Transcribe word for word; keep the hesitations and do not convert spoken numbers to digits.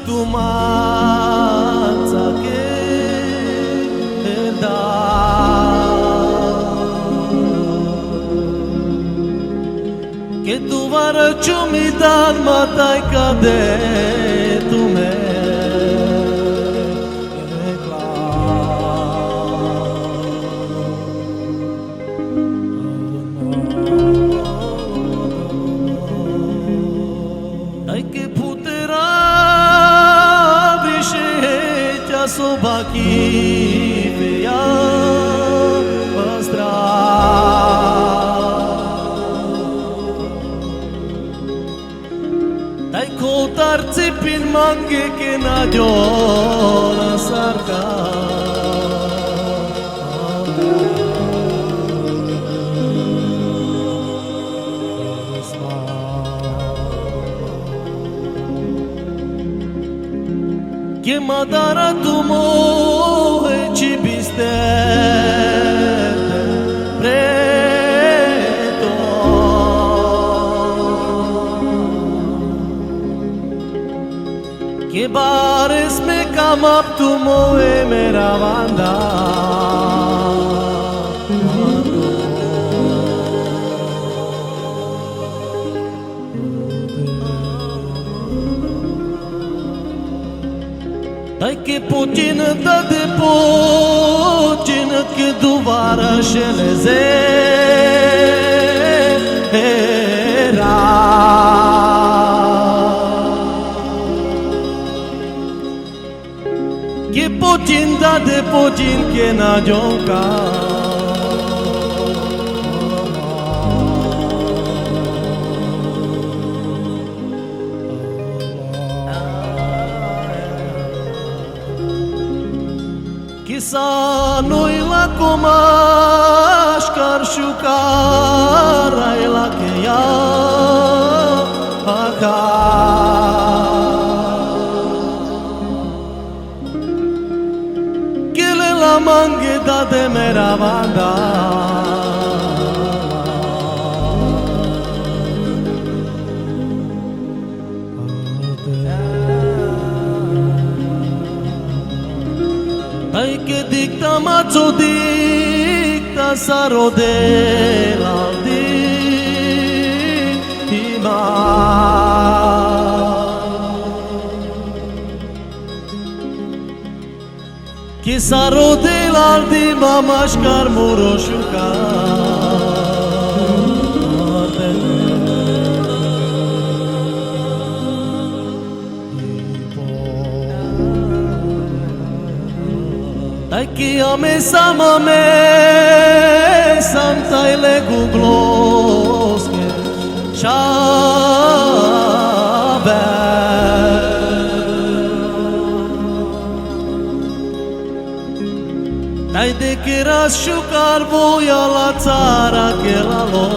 tu manca ke herda. Ke tu varaču mi dan matai kade tu me Dai ke putera više he tja so baki feja pastra. Dai ko tar cipin mange ke na džona sarka. Ke ma dara tu mo he čibiste preto. Ke bares me kamap tu mo e mera vanda. Dai ke potin dade potin ke duvara šele ze era. Ke potin dade potin ke na džonka. Ke sa noj lako maškar šukar ajla ke ja aka. Ke lela mange dade mera vanda. Dai ke dikta ma ču dikta sa rode lal di ima. Ke sa rode lal di ma maškar muro šukar. Dai ke ame sam ame sam tai le gugloske šabe. Dai de ke ras šukar voja la cara ke lalo.